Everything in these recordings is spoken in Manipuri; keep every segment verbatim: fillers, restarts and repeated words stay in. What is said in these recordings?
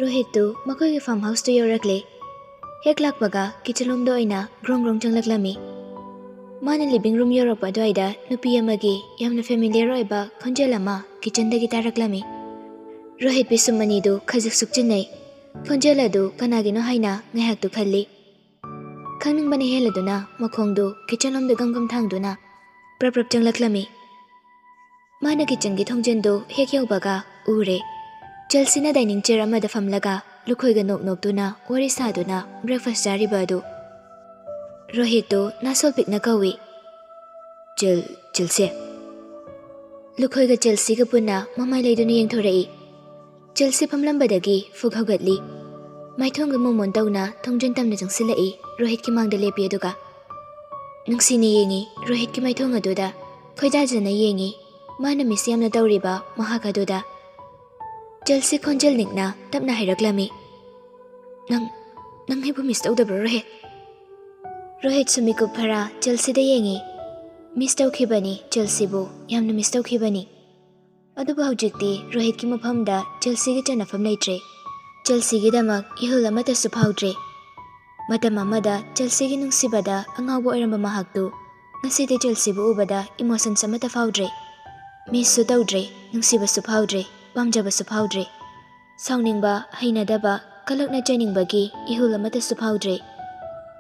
ꯔꯣꯍꯤꯠꯇꯨ ꯃꯈꯣꯏꯒꯤ ꯐꯥꯔꯝ ꯍꯥꯎꯁꯇꯨ ꯌꯧꯔꯛꯂꯦ꯫ ꯍꯦꯛ ꯂꯥꯛꯄꯒ ꯀꯤꯆꯟ ꯂꯣꯝꯗ ꯑꯣꯏꯅ ꯒ꯭ꯔꯣꯡ ꯒ꯭ꯔꯣꯡ ꯆꯪꯂꯛꯂꯝꯃꯤ꯫ ꯃꯥꯅ ꯂꯤꯚꯤꯡ ꯔꯨꯝ ꯌꯧꯔꯛꯄ ꯑꯗꯨꯋꯥꯏꯗ ꯅꯨꯄꯤ ꯑꯃꯒꯤ ꯌꯥꯝꯅ ꯐꯦꯃꯤꯂꯤꯌꯔ ꯑꯣꯏꯕ ꯈꯣꯟꯖꯦꯜ ꯑꯃ ꯀꯤꯆꯟꯗꯒꯤ ꯇꯥꯔꯛꯂꯝꯃꯤ꯫ ꯔꯣꯍꯤꯠ ꯄꯤꯁꯨꯝ ꯑꯅꯤꯗꯨ ꯈꯖꯤꯛ ꯁꯨꯛꯆꯤꯟꯅꯩ꯫ ꯈꯣꯟꯖꯦꯜ ꯑꯗꯨ ꯀꯅꯥꯒꯤꯅꯣ ꯍꯥꯏꯅ ꯉꯥꯏꯍꯥꯛꯇꯨ ꯈꯜꯂꯤ꯫ ꯈꯪꯅꯤꯡꯕꯅ ꯍꯦꯜꯂꯗꯨꯅ ꯃꯈꯣꯡꯗꯨ ꯀꯤꯆꯟ ꯂꯣꯝꯗ ꯒꯝ ꯒꯝ ꯊꯥꯡꯗꯨꯅ ꯄ꯭ꯔꯞ ꯄ꯭ꯔꯞ ꯆꯪꯂꯛꯂꯝꯃꯤ꯫ ꯃꯥꯅ ꯀꯤꯆꯟꯒꯤ ꯊꯣꯡꯖꯤꯟꯗꯨ ꯍꯦꯛ ꯌꯧꯕꯒ ꯎꯔꯦ꯫ ꯆꯦꯜꯁꯤꯅ ꯗꯥꯏꯅꯤꯡ ꯆꯤꯌꯔ ꯑꯃꯗ ꯐꯝꯂꯒ ꯂꯨꯈꯣꯏꯒ ꯅꯣꯛ ꯅꯣꯛꯇꯨꯅ ꯋꯥꯔꯤ ꯁꯥꯗꯨꯅ ꯕ꯭ꯔꯦꯛꯐꯥꯁ ꯆꯥꯔꯤꯕ ꯑꯗꯨ꯫ ꯔꯣꯍꯤꯠꯇꯨ ꯅꯥꯁꯣꯜ ꯄꯤꯛꯅ ꯀꯧꯏ꯫ "ꯆꯦꯜ-, ꯆꯦꯜꯁꯤ?" ꯂꯨꯈꯣꯏꯒ ꯆꯦꯜꯁꯤꯒ ꯄꯨꯟꯅ ꯃꯃꯥꯏ ꯂꯩꯗꯨꯅ ꯌꯦꯡꯊꯣꯔꯛꯏ꯫ ꯆꯦꯜꯁꯤ ꯐꯝꯂꯝꯕꯗꯒꯤ ꯐꯨꯛ ꯍꯧꯒꯠꯂꯤ꯫ ꯃꯥꯏꯊꯣꯡꯒ ꯃꯣꯃꯣꯟ ꯇꯧꯅ ꯊꯣꯡꯖꯤꯟ ꯇꯝꯅ ꯆꯪꯁꯤꯜꯂꯛꯏ꯫ ꯔꯣꯍꯤꯠꯀꯤ ꯃꯥꯡꯗ ꯂꯦꯞꯄꯤ ꯑꯗꯨꯒ ꯅꯨꯡꯁꯤꯅ ꯌꯦꯡꯉꯤ ꯔꯣꯍꯤꯠꯀꯤ ꯃꯥꯏꯊꯣꯡ ꯑꯗꯨꯗ꯫ ꯈꯣꯏꯗꯥꯖꯅ ꯌꯦꯡꯉꯤ ꯃꯥꯅ ꯃꯤꯁ ꯌꯥꯝꯅ ꯇꯧꯔꯤꯕ ꯃꯍꯥꯛ ꯑꯗꯨꯗ꯫ ꯆꯦꯜꯁꯤ ꯈꯣꯟꯖꯦꯜ ꯅꯤꯛꯅ ꯇꯞꯅ ꯍꯥꯏꯔꯛꯂꯝꯃꯤ, "ꯅꯪ, ꯅꯪ ꯑꯩꯕꯨ ꯃꯤꯁ ꯇꯧꯗꯕ꯭ꯔꯣ, ꯔꯣꯍꯤꯠ?" ꯔꯣꯍꯤꯠꯁꯨ ꯃꯤꯀꯨꯞ ꯈꯔ ꯆꯦꯜꯁꯤꯗ ꯌꯦꯡꯉꯤ꯫ ꯃꯤꯁ ꯇꯧꯈꯤꯕꯅꯤ, ꯆꯦꯜꯁꯤꯕꯨ ꯌꯥꯝꯅ ꯃꯤꯁ ꯇꯧꯈꯤꯕꯅꯤ꯫ ꯑꯗꯨꯕꯨ ꯍꯧꯖꯤꯛꯇꯤ ꯔꯣꯍꯤꯠꯀꯤ ꯃꯐꯝꯗ ꯆꯦꯜꯁꯤꯒꯤ ꯆꯟꯅꯐꯝ ꯂꯩꯇ꯭ꯔꯦ꯫ ꯆꯦꯜꯁꯤꯒꯤꯗꯃꯛ ꯏꯍꯨꯜ ꯑꯃꯠꯇꯁꯨ ꯐꯥꯎꯗ꯭ꯔꯦ꯫ ꯃꯇꯝ ꯑꯃꯗ ꯆꯦꯜꯁꯤꯒꯤ ꯅꯨꯡꯁꯤꯕꯗ ꯑꯉꯥꯎꯕ ꯑꯣꯏꯔꯝꯕ ꯃꯍꯥꯛꯇꯨ ꯉꯁꯤꯗꯤ ꯆꯦꯜꯁꯤꯕꯨ ꯎꯕꯗ ꯏꯃꯣꯁꯟꯁ ꯑꯃꯠꯇ ꯐꯥꯎꯗ꯭ꯔꯦ꯫ ꯃꯤꯁꯁꯨ ꯇꯧꯗ꯭ꯔꯦ, ꯅꯨꯡꯁꯤꯕꯁꯨ ꯐꯥꯎꯗ꯭ꯔꯦ, ꯄꯥꯝꯖꯕꯁꯨ ꯐꯥꯎꯗ꯭ꯔꯦ꯫ ꯁꯥꯎꯅꯤꯡꯕ, ꯍꯩꯅꯗꯕ, ꯀꯂꯛꯅ ꯆꯩꯅꯤꯡꯕꯒꯤ ꯏꯍꯨꯜ ꯑꯃꯠꯇꯁꯨ ꯐꯥꯎꯗ꯭ꯔꯦ꯫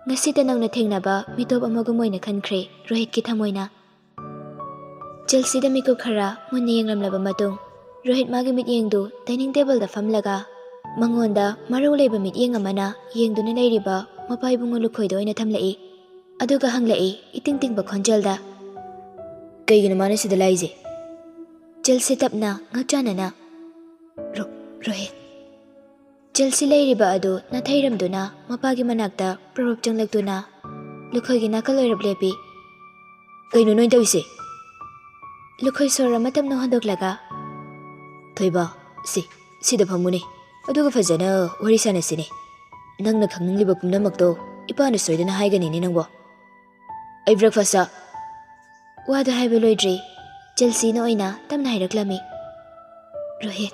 ꯉꯁꯤꯗ ꯅꯧꯅ ꯊꯦꯡꯅꯕ ꯃꯤꯇꯣꯞ ꯑꯃꯒꯨꯝ ꯑꯣꯏꯅ ꯈꯟꯈ꯭ꯔꯦ ꯔꯣꯍꯤꯠꯀꯤ ꯊꯃꯣꯏꯅ꯫ ꯆꯦꯜꯁꯤꯗ ꯃꯤꯀꯨꯞ ꯈꯔ ꯃꯨꯟꯅ ꯌꯦꯡꯂꯝꯂꯕ ꯃꯇꯨꯡ, ꯔꯣꯍꯤꯠ ꯃꯥꯒꯤ ꯃꯤꯠꯌꯦꯡꯗꯨ ꯗꯥꯏꯅꯤꯡ ꯇꯦꯕꯜꯗ ꯐꯝꯂꯒ ꯃꯉꯣꯟꯗ ꯃꯔꯧ ꯂꯩꯕ ꯃꯤꯠꯌꯦꯡ ꯑꯃꯅ ꯌꯦꯡꯗꯨꯅ ꯂꯩꯔꯤꯕ ꯃꯄꯥ ꯏꯕꯨꯡꯉꯣ ꯂꯨꯈꯣꯏꯗ ꯑꯣꯏꯅ ꯊꯝꯂꯛꯏ꯫ ꯑꯗꯨꯒ ꯍꯪꯂꯛꯏ ꯏꯇꯤꯡ ꯇꯤꯡꯕ ꯈꯣꯟꯖꯦꯜꯗ, "ꯀꯩꯒꯤꯅꯣ ꯃꯥꯅ ꯁꯤꯗ ꯂꯥꯛꯏꯁꯦ?" ꯆꯦꯜꯁꯤ ꯇꯞꯅ ꯉꯛꯆꯥꯟꯅꯅ, "ꯔꯣ-, ꯔꯣꯍꯤꯠ꯫" ꯆꯦꯜꯁꯤ ꯂꯩꯔꯤꯕ ꯑꯗꯨ ꯅꯥꯊꯩꯔꯝꯗꯨꯅ ꯃꯄꯥꯒꯤ ꯃꯅꯥꯛꯇ ꯄ꯭ꯔꯣꯞ ꯆꯪꯂꯛꯇꯨꯅ ꯂꯨꯈꯣꯏꯒꯤ ꯅꯥꯀꯜ ꯑꯣꯏꯔꯞ ꯂꯦꯞꯄꯤ꯫ "ꯀꯩꯅꯣ ꯅꯣꯏ ꯇꯧꯔꯤꯁꯦ?" ꯂꯨꯈꯣꯏ ꯁꯣꯔ ꯑꯃ ꯇꯞꯅ ꯍꯣꯟꯗꯣꯛꯂꯒ, "ꯊꯣꯏꯕ, ꯁꯤ, ꯁꯤꯗ ꯐꯝꯃꯨꯅꯦ, ꯑꯗꯨꯒ ꯐꯖꯅ ꯋꯥꯔꯤ ꯁꯥꯟꯅꯁꯤꯅꯦ꯫ ꯅꯪꯅ ꯈꯪꯅꯤꯡꯂꯤꯕ ꯄꯨꯝꯅꯃꯛꯇꯣ ꯏꯄꯥꯅ ꯁꯣꯏꯗꯅ ꯍꯥꯏꯒꯅꯤꯅꯦ ꯅꯪꯕꯣ꯫ ꯑꯩ ꯕ꯭ꯔꯦꯛꯐꯥꯁ ꯆꯥ-" ꯋꯥꯗꯣ ꯍꯥꯏꯕ ꯂꯣꯏꯗ꯭ꯔꯤ, ꯆꯦꯜꯁꯤꯅ ꯑꯣꯏꯅ ꯇꯞꯅ ꯍꯥꯏꯔꯛꯂꯝꯃꯤ, "ꯔꯣꯍꯤꯠ,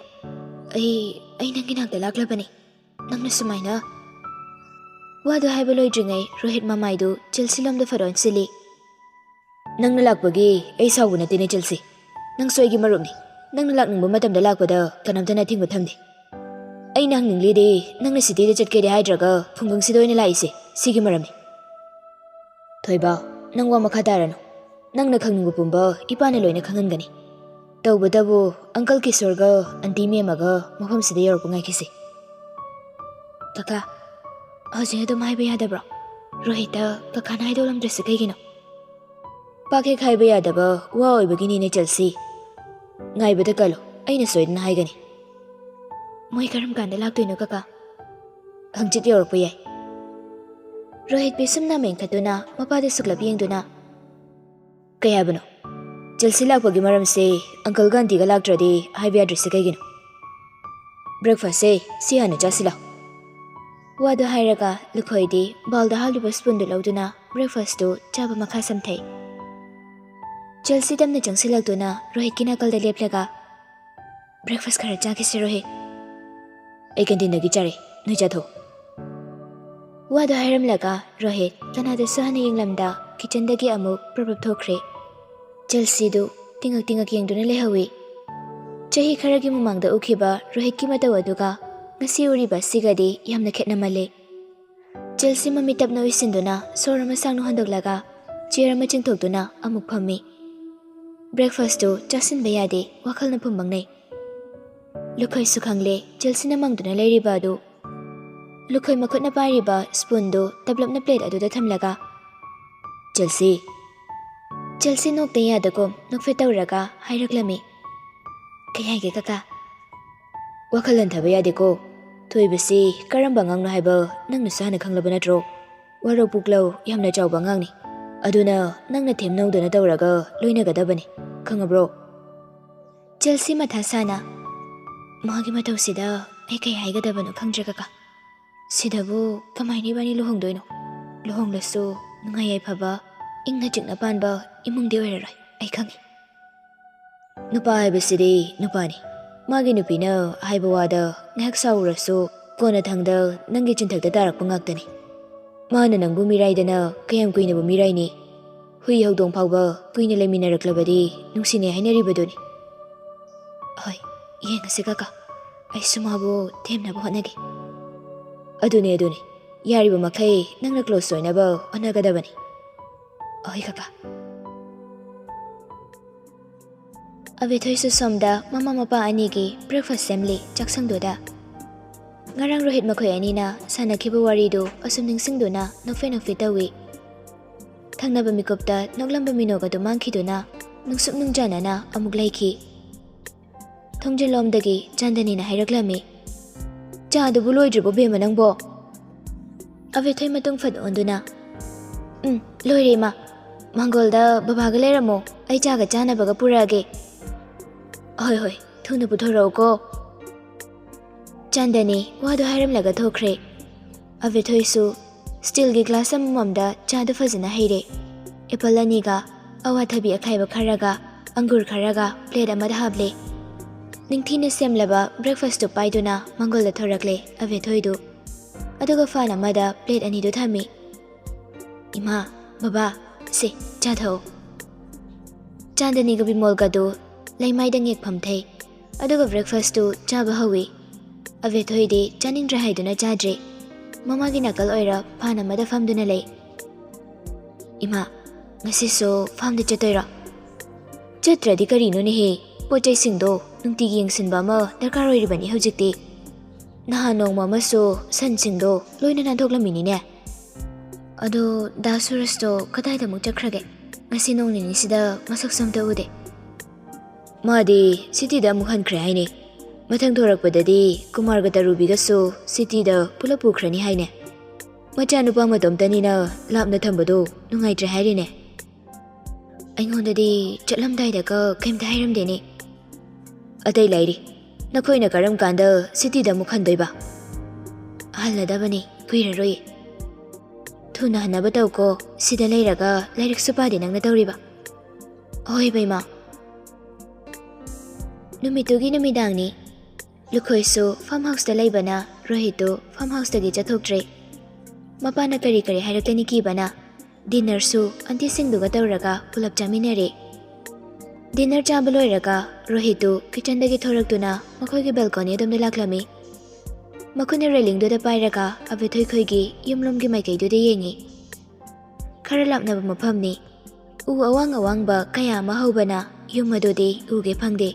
ꯑꯩ, ꯑꯩ ꯅꯪꯒꯤ ꯅꯥꯛꯇ ꯂꯥꯛꯂꯕꯅꯤ꯫ ꯅꯪꯅ ꯁꯨꯃꯥꯏꯅ꯫ ꯋꯥꯗꯨ ꯍꯥꯏꯕ ꯂꯣꯏꯗ꯭ꯔꯤꯉꯩ ꯔꯣꯍꯤꯠ ꯃꯃꯥꯏꯗꯨ ꯆꯦꯜꯁꯤ ꯂꯣꯝꯗ ꯐꯠ ꯑꯣꯟꯁꯤꯜꯂꯤ꯫ ꯅꯪꯅ ꯂꯥꯛꯄꯒꯤ ꯑꯩ ꯁꯥꯎꯕ ꯅꯠꯇꯦꯅꯦ ꯆꯦꯜꯁꯤ꯫ ꯅꯪꯁꯨ ꯑꯩꯒꯤ ꯃꯔꯨꯞꯅꯤ꯫ ꯅꯪꯅ ꯂꯥꯛꯅꯤꯡꯕ ꯃꯇꯝꯗ ꯂꯥꯛꯄꯗ ꯀꯅꯥꯝꯇꯅ ꯑꯊꯤꯡꯕ ꯊꯝꯗꯦ꯫ ꯑꯩꯅ ꯍꯪꯅꯤꯡꯂꯤꯗꯤ ꯅꯪꯅ ꯁꯤꯇꯤꯗ ꯆꯠꯀꯦꯗꯤ ꯍꯥꯏꯗ꯭ꯔꯒ ꯈꯨꯡꯒꯪꯁꯤꯗ ꯑꯣꯏꯅ ꯂꯥꯛꯏꯁꯦ ꯁꯤꯒꯤ ꯃꯔꯝꯅꯤ꯫ ꯊꯣꯏꯕ, ꯅꯪ ꯋꯥ ꯃꯈꯥ ꯇꯥꯔꯅꯨ꯫ ꯅꯪꯅ ꯈꯪꯅꯤꯡꯕ ꯄꯨꯝꯕ ꯏꯄꯥꯅ ꯂꯣꯏꯅ ꯈꯪꯍꯟꯒꯅꯤ꯫ ꯇꯧꯕꯇꯕꯨ ꯑꯪꯀꯜ ꯀꯤꯁꯣꯔꯒ ꯑꯟꯇꯤ ꯃꯦꯝꯃꯒ ꯃꯐꯝꯁꯤꯗ ꯌꯧꯔꯛꯄ ꯉꯥꯏꯈꯤꯁꯤ꯫ ꯀꯀꯥ, ꯍꯧꯖꯤꯛ ꯑꯗꯨꯝ ꯍꯥꯏꯕ ꯌꯥꯗꯕ꯭ꯔꯣ? ꯔꯣꯍꯤꯠꯇ ꯀꯀꯥꯅ ꯍꯥꯏꯗꯣꯛꯂꯝꯗ꯭ꯔꯤꯁꯤ ꯀꯩꯒꯤꯅꯣ? ꯄꯥꯛ ꯍꯦꯛ ꯍꯥꯏꯕ ꯌꯥꯗꯕ ꯋꯥ ꯑꯣꯏꯕꯒꯤꯅꯤꯅꯦ ꯆꯦꯜꯁꯤ꯫ ꯉꯥꯏꯕꯗ ꯀꯜꯂꯣ, ꯑꯩꯅ ꯁꯣꯏꯗꯅ ꯍꯥꯏꯒꯅꯤ꯫ ꯃꯣꯏ ꯀꯔꯝ ꯀꯥꯟꯗ ꯂꯥꯛꯇꯣꯏꯅꯣ ꯀꯀꯥ? ꯍꯪꯆꯤꯠ ꯌꯧꯔꯛꯄ ꯌꯥꯏ꯫ ꯔꯣꯍꯤꯠ ꯄꯤꯁꯨꯝꯅ ꯃꯦꯟꯈꯠꯇꯨꯅ ꯃꯄꯥꯗ ꯁꯨꯛꯂꯞ ꯌꯦꯡꯗꯨꯅ, ꯀꯩ ꯍꯥꯏꯕꯅꯣ? ꯆꯦꯜꯁꯤ ꯂꯥꯛꯄꯒꯤ ꯃꯔꯝꯁꯦ ꯑꯪꯀꯜꯒ ꯑꯟꯇꯤꯒ ꯂꯥꯛꯇ꯭ꯔꯗꯤ ꯍꯥꯏꯕ ꯌꯥꯗ꯭ꯔꯤꯁꯦ ꯀꯩꯒꯤꯅꯣ? ꯕ꯭ꯔꯦꯛꯐꯥꯁꯁꯦ ꯁꯤ ꯍꯥꯟꯅ ꯆꯥꯁꯤ ꯂꯥꯎ꯫ ꯋꯥꯗꯨ ꯍꯥꯏꯔꯒ ꯂꯨꯈꯣꯏꯗꯤ ꯕꯥꯎꯜꯗ ꯍꯥꯞꯂꯤꯕ ꯁ꯭ꯄꯨꯟꯗꯨ ꯂꯧꯗꯨꯅ ꯕ꯭ꯔꯦꯛꯐꯥꯁꯇꯨ ꯆꯥꯕ ꯃꯈꯥ ꯁꯝꯊꯩ꯫ ꯆꯦꯜꯁꯤ ꯇꯞꯅ ꯆꯪꯁꯤꯜꯂꯛꯇꯨꯅ ꯔꯣꯍꯤꯠꯀꯤ ꯅꯥꯀꯜꯗ ꯂꯦꯞꯂꯒ, ꯕ꯭ꯔꯦꯛꯐꯥꯁ ꯈꯔ ꯆꯥꯈꯤꯁꯤ ꯔꯣꯍꯤꯠ꯫ ꯑꯩ ꯀꯦꯟꯇꯤꯟꯗꯒꯤ ꯆꯥꯔꯦ, ꯅꯣꯏ ꯆꯥꯊꯣꯛ꯫ ꯋꯥꯗꯨ ꯍꯥꯏꯔꯝꯂꯒ ꯔꯣꯍꯤꯠ ꯀꯅꯥꯗꯁꯨ ꯍꯟꯅ ꯌꯦꯡꯂꯝꯗ ꯀꯤꯆꯟꯗꯒꯤ ꯑꯃꯨꯛ ꯄ꯭ꯔꯞ ꯄ꯭ꯔꯞ ꯊꯣꯛꯈ꯭ꯔꯦ꯫ ꯆꯦꯜꯁꯤꯗꯨ ꯇꯤꯡꯉꯛ ꯇꯤꯡꯉꯛ ꯌꯦꯡꯗꯨꯅ ꯂꯩꯍꯧꯏ꯫ ꯆꯍꯤ ꯈꯔꯒꯤ ꯃꯃꯥꯡꯗ ꯎꯈꯤꯕ ꯔꯣꯍꯤꯠꯀꯤ ꯃꯇꯧ ꯑꯗꯨꯒ ꯉꯁꯤ ꯎꯔꯤꯕ ꯑꯁꯤꯒꯗꯤ ꯌꯥꯝꯅ ꯈꯦꯠꯅꯃꯜꯂꯦ꯫ ꯆꯦꯜꯁꯤ ꯃꯃꯤꯠ ꯇꯞꯅ ꯎꯏꯁꯤꯟꯗꯨꯅ ꯁꯣꯔ ꯑꯃ ꯁꯥꯡꯅ ꯍꯣꯟꯗꯣꯛꯂꯒ ꯆꯤꯌꯔ ꯑꯃ ꯆꯤꯡꯊꯣꯛꯇꯨꯅ ꯑꯃꯨꯛ ꯐꯝꯃꯤ꯫ ꯕ꯭ꯔꯦꯛꯐꯥꯁꯇꯨ ꯆꯥꯁꯤꯟꯕ ꯌꯥꯗꯦ, ꯋꯥꯈꯜꯅ ꯐꯨꯝꯕꯪꯅꯩ꯫ ꯂꯨꯈꯣꯏꯁꯨ ꯈꯪꯂꯦ ꯆꯦꯜꯁꯤꯅ ꯃꯪꯗꯨꯅ ꯂꯩꯔꯤꯕ ꯑꯗꯨ꯫ ꯂꯨꯈꯣꯏ ꯃꯈꯨꯠꯅ ꯄꯥꯏꯔꯤꯕ ꯁ꯭ꯄꯨꯟꯗꯨ ꯇꯞꯂꯞꯅ ꯄ꯭ꯂꯦꯠ ꯑꯗꯨꯗ ꯊꯝꯂꯒ, ꯆꯦꯜꯁꯤ꯫ ꯆꯦꯜꯁꯤ ꯅꯣꯛꯇ ꯌꯥꯗꯒꯨꯝ ꯅꯣꯛꯐꯦꯠ ꯇꯧꯔꯒ ꯍꯥꯏꯔꯛꯂꯝꯃꯤ, ꯀꯩ ꯍꯥꯏꯒꯦ ꯀꯀꯥ? ꯋꯥꯈꯜ ꯍꯟꯊꯕ ꯌꯥꯗꯦꯀꯣ꯫ ꯊꯣꯏꯕꯁꯤ ꯀꯔꯝꯕ ꯑꯉꯥꯡꯅꯣ ꯍꯥꯏꯕ ꯅꯪꯅꯁꯨ ꯍꯥꯟꯅ ꯈꯪꯂꯕ ꯅꯠꯇ꯭ꯔꯣ? ꯋꯥꯔꯧ ꯄꯨꯛꯂꯧ ꯌꯥꯝꯅ ꯆꯥꯎꯕ ꯑꯉꯥꯡꯅꯤ꯫ ꯑꯗꯨꯅ ꯅꯪꯅ ꯊꯦꯝ ꯅꯧꯗꯅ ꯇꯧꯔꯒ ꯂꯣꯏꯅꯒꯗꯕꯅꯤ, ꯈꯪꯉꯕ꯭ꯔꯣ? ꯆꯦꯜꯁꯤ ꯃꯊꯥ ꯁꯥꯅ, ꯃꯥꯒꯤ ꯃꯇꯧꯁꯤꯗ ꯑꯩ ꯀꯩ ꯍꯥꯏꯒꯗꯕꯅꯣ ꯈꯪꯗ꯭ꯔꯦ ꯀꯀꯥ꯫ ꯁꯤꯗꯕꯨ ꯀꯃꯥꯏꯅ ꯏꯕꯥꯅꯤ ꯂꯨꯍꯣꯡꯗꯣꯏꯅꯣ? ꯂꯨꯍꯣꯡꯂꯁꯨ ꯅꯨꯡꯉꯥꯏ ꯌꯥꯏꯐꯕ, ꯏꯪꯅ ꯆꯤꯛꯅ ꯄꯥꯟꯕ ꯏꯃꯨꯡꯗꯤ ꯑꯣꯏꯔꯔꯣꯏ, ꯑꯩ ꯈꯪꯉꯤ꯫ ꯅꯨꯄꯥ ꯍꯥꯏꯕꯁꯤꯗꯤ ꯅꯨꯄꯥꯅꯤ꯫ ꯃꯥꯒꯤ ꯅꯨꯄꯤꯅ ꯍꯥꯏꯕ ꯋꯥꯗ ꯉꯥꯏꯍꯥꯛ ꯁꯥꯎꯔꯁꯨ ꯀꯣꯟꯅꯊꯪꯗ ꯅꯪꯒꯤ ꯆꯤꯟꯊꯛꯇ ꯇꯥꯔꯛꯄ ꯉꯥꯛꯇꯅꯤ꯫ ꯃꯥꯅ ꯅꯪꯕꯨ ꯃꯤꯔꯥꯏꯗꯅ ꯀꯌꯥꯝ ꯀꯨꯏꯅꯕꯨ ꯃꯤꯔꯥꯏꯅꯤ? ꯍꯨꯏ ꯍꯧꯗꯣꯡ ꯐꯥꯎꯕ ꯀꯨꯏꯅ ꯂꯩꯃꯤꯟꯅꯔꯛꯂꯕꯗꯤ ꯅꯨꯡꯁꯤꯅꯩ ꯍꯥꯏꯅꯔꯤꯕꯗꯨꯅꯤ꯫ ꯍꯣꯏ, ꯌꯦꯡꯉꯁꯤ ꯀꯀꯥ꯫ ꯑꯩꯁꯨ ꯃꯥꯕꯨ ꯊꯦꯝꯅꯕ ꯍꯣꯠꯅꯒꯦ꯫ ꯑꯗꯨꯅꯦ, ꯑꯗꯨꯅꯦ꯫ ꯌꯥꯔꯤꯕ ꯃꯈꯩ ꯅꯪꯅ close ꯑꯣꯏꯅꯕ ꯍꯣꯠꯅꯒꯗꯕꯅꯤ꯫ ꯍꯣꯏ ꯀꯀꯥ꯫ ꯑꯕꯦꯊꯣꯏꯁꯨ ꯁꯣꯝꯗ ꯃꯃꯥ ꯃꯄꯥ ꯑꯅꯤꯒꯤ breakfast ꯁꯦꯝꯂꯤ ꯆꯥꯛꯁꯪꯗꯨꯗ꯫ ꯉꯔꯥꯡ ꯔꯣꯍꯤꯠ ꯃꯈꯣꯏ ꯑꯅꯤꯅ ꯁꯥꯟꯅꯈꯤꯕ ꯋꯥꯔꯤꯗꯨ ꯑꯁꯨꯝ ꯅꯤꯡꯁꯤꯡꯗꯨꯅ ꯅꯣꯛꯐꯦ ꯅꯣꯛꯐꯦ ꯇꯧꯏ꯫ ꯊꯪꯅꯕ ꯃꯤꯀꯨꯞꯇ ꯅꯣꯛꯂꯝꯕ ꯃꯤꯅꯣꯛ ꯑꯗꯨ ꯃꯥꯡꯈꯤꯗꯨꯅ ꯅꯨꯡꯁꯨꯛ ꯅꯨꯡꯖꯥꯅꯅ ꯑꯃꯨꯛ ꯂꯩꯈꯤ꯫ ꯊꯣꯡꯖꯤꯜꯂꯣꯝꯗꯒꯤ ꯆꯥꯟꯗꯅꯤꯅ ꯍꯥꯏꯔꯛꯂꯝꯃꯤ, "ꯆꯥꯗꯨꯕꯨ ꯂꯣꯏꯗ꯭ꯔꯤꯕꯣ ꯕꯦꯝꯃ ꯅꯪꯕꯣ?" ꯑꯕꯦꯊꯣꯏ ꯃꯇꯨꯡ ꯐꯠ ꯑꯣꯟꯗꯨꯅ, "ꯎꯝ, ꯂꯣꯏꯔꯦ ꯏꯃꯥ꯫ ꯃꯪꯒꯣꯜꯗ ꯕꯕꯥꯒ ꯂꯩꯔꯝꯃꯣ, ꯑꯩ ꯆꯥꯒ ꯆꯥꯅꯕꯒ ꯄꯨꯔꯛꯑꯒꯦ꯫" "ꯍꯣꯏ, ꯍꯣꯏ, ꯊꯨꯅ ꯄꯨꯊꯣꯔꯛꯎꯀꯣ꯫" ꯆꯥꯟꯗꯅꯤ ꯋꯥꯗꯨ ꯍꯥꯏꯔꯝꯂꯒ ꯊꯣꯛꯈ꯭ꯔꯦ꯫ ꯑꯕꯦꯊꯣꯏꯁꯨ steelꯒꯤ glass ꯑꯃꯃꯝꯗ ꯆꯥꯗꯨ ꯐꯖꯅ ꯍꯩꯔꯦ꯫ Apple ꯑꯅꯤꯒ, ꯑꯋꯥꯊꯕꯤ ꯑꯈꯥꯏꯕ ꯈꯔꯒ, ꯑꯪꯒꯨꯔ ꯈꯔꯒ plate ꯑꯃꯗ ꯍꯥꯞꯂꯦ꯫ ꯅꯤꯡꯊꯤꯅ ꯁꯦꯝꯂꯕ breakfastꯇꯨ ꯄꯥꯏꯗꯨꯅ ꯃꯪꯒꯣꯜꯗ ꯊꯣꯔꯛꯂꯦ ꯑꯕꯦꯊꯣꯏꯗꯨ꯫ ꯑꯗꯨꯒ ꯐꯥꯟ ꯑꯃꯗ plate ꯑꯅꯤꯗꯨ ꯊꯝꯃꯤ꯫ "ꯏꯃꯥ, ꯕꯕꯥ, ꯁꯦ, ꯆꯥ ꯊꯛꯑꯣ꯫" ꯆꯥꯟꯗꯅꯤꯒ ꯕꯤꯃꯣꯜꯒꯗꯨ ꯂꯩꯃꯥꯏꯗ ꯉꯦꯛꯐꯝ ꯊꯩ꯫ ꯑꯗꯨꯒ breakfastꯇꯨ ꯆꯥꯕ ꯍꯧꯏ꯫ ꯑꯕꯦꯊꯣꯏꯗꯤ ꯆꯥꯅꯤꯡꯗ꯭ꯔꯦ ꯍꯥꯏꯗꯨꯅ ꯆꯥꯗ꯭ꯔꯦ꯫ ꯃꯃꯥꯒꯤ ꯅꯥꯀꯜ ꯑꯣꯏꯔ ꯐꯥꯟ ꯑꯃꯗ ꯐꯝꯗꯨꯅ ꯂꯩ꯫ "ꯏꯃꯥ, ꯉꯁꯤꯁꯨ farmꯗ ꯆꯠꯇꯣꯏꯔꯣ?" "ꯆꯠꯇ꯭ꯔꯗꯤ ꯀꯔꯤꯅꯣꯅꯦꯍꯦ? ꯄꯣꯠ ꯆꯩꯁꯤꯡꯗꯣ ꯅꯨꯡꯇꯤꯒꯤ ꯌꯦꯡꯁꯤꯟꯕ ꯑꯃ ꯗꯔꯀꯥꯔ ꯑꯣꯏꯔꯤꯕꯅꯤ ꯍꯧꯖꯤꯛꯇꯤ꯫ ꯅꯍꯥꯟ ꯅꯣꯡꯃ ꯑꯃꯁꯨ ꯁꯟꯁꯤꯡꯗꯣ ꯂꯣꯏꯅ ꯅꯥꯟꯊꯣꯛꯂꯝꯃꯤꯅꯤꯅꯦ꯫ ꯑꯗꯣ ꯗꯥ ꯁꯨꯔꯖꯇꯣ ꯀꯗꯥꯏꯗ ꯑꯃꯨꯛ ꯆꯠꯈ꯭ꯔꯒꯦ? ꯉꯁꯤ ꯅꯣꯡ ꯅꯤꯅꯤꯁꯤꯗ ꯃꯁꯛꯁꯨ ꯑꯝꯇ ꯎꯗꯦ꯫" "ꯃꯥꯗꯤ cityꯗ ꯑꯃꯨꯛ ꯍꯟꯈ꯭ꯔꯦ ꯍꯥꯏꯅꯦ꯫ ꯃꯊꯪ ꯊꯣꯔꯛꯄꯗꯗꯤ ꯀꯨꯃꯥꯔꯒ ꯇꯔꯨꯕꯤꯒꯁꯨ cityꯗ ꯄꯨꯂꯞ ꯄꯨꯈ꯭ꯔꯅꯤ ꯍꯥꯏꯅꯦ꯫ ꯃꯆꯥꯅꯨꯄꯥ ꯃꯇꯣꯝꯇꯅꯤꯅ ꯂꯥꯞꯅ ꯊꯝꯕꯗꯣ ꯅꯨꯡꯉꯥꯏꯇ꯭ꯔꯦ ꯍꯥꯏꯔꯤꯅꯦ꯫" "ꯑꯩꯉꯣꯟꯗꯗꯤ ꯆꯠꯂꯝꯗꯥꯏꯗꯒ ꯀꯩꯝꯇ ꯍꯥꯏꯔꯝꯗꯦꯅꯦ꯫" "ꯑꯇꯩ ꯂꯩꯔꯤ꯫ ꯅꯈꯣꯏꯅ ꯀꯔꯝ ꯀꯥꯟꯗ cityꯗ ꯑꯃꯨꯛ ꯍꯟꯗꯣꯏꯕ?" "ꯍꯜꯂꯗꯕꯅꯤ, ꯀꯨꯏꯔꯔꯣꯏ꯫" "ꯊꯨꯅ ꯍꯟꯅꯕ ꯇꯧꯀꯣ꯫ ꯁꯤꯗ ꯂꯩꯔꯒ ꯂꯥꯏꯔꯤꯛꯁꯨ ꯄꯥꯗꯦ ꯅꯪꯅ ꯇꯧꯔꯤꯕ꯫" "ꯍꯣꯏ ꯕꯦꯝꯃ꯫" ꯅꯨꯃꯤꯠꯇꯨꯒꯤ ꯅꯨꯃꯤꯗꯥꯡꯅꯤ꯫ ꯂꯨꯈꯣꯏꯁꯨ ꯐꯥꯔꯝ ꯍꯥꯎꯁꯇ ꯂꯩꯕꯅ ꯔꯣꯍꯤꯠꯇꯨ ꯐꯥꯔꯝ ꯍꯥꯎꯁꯇꯒꯤ ꯆꯠꯊꯣꯛꯇ꯭ꯔꯦ꯫ ꯃꯄꯥꯅ ꯀꯔꯤ ꯀꯔꯤ ꯍꯥꯏꯔꯛꯀꯅꯤ ꯀꯤꯕꯅ ꯗꯤꯟꯅꯔꯁꯨ ꯑꯟꯇꯤꯁꯤꯡꯗꯨꯒ ꯇꯧꯔꯒ ꯄꯨꯂꯞ ꯆꯥꯃꯤꯟꯅꯔꯦ꯫ ꯗꯤꯟꯅꯔ ꯆꯥꯕ ꯂꯣꯏꯔꯒ ꯔꯣꯍꯤꯠꯇꯨ ꯀꯤꯆꯟꯗꯒꯤ ꯊꯣꯔꯛꯇꯨꯅ ꯃꯈꯣꯏꯒꯤ ꯕꯦꯜꯀꯣꯅꯤ ꯑꯗꯣꯝꯗ ꯂꯥꯛꯂꯝꯃꯤ꯫ ꯃꯈꯨꯠꯅ ꯔꯦꯂꯤꯡꯗꯨꯗ ꯄꯥꯏꯔꯒ ꯑꯕꯦꯊꯣꯏꯈꯣꯏꯒꯤ ꯌꯨꯝꯂꯣꯝꯒꯤ ꯃꯥꯏꯀꯩꯗꯨꯗ ꯌꯦꯡꯉꯤ꯫ ꯈꯔ ꯂꯥꯞꯅꯕ ꯃꯐꯝꯅꯤ꯫ ꯎ ꯑꯋꯥꯡ ꯑꯋꯥꯡꯕ ꯀꯌꯥ ꯑꯃ ꯍꯧꯕꯅ ꯌꯨꯝ ꯑꯗꯨꯗꯤ ꯎꯒꯦ ꯐꯪꯗꯦ꯫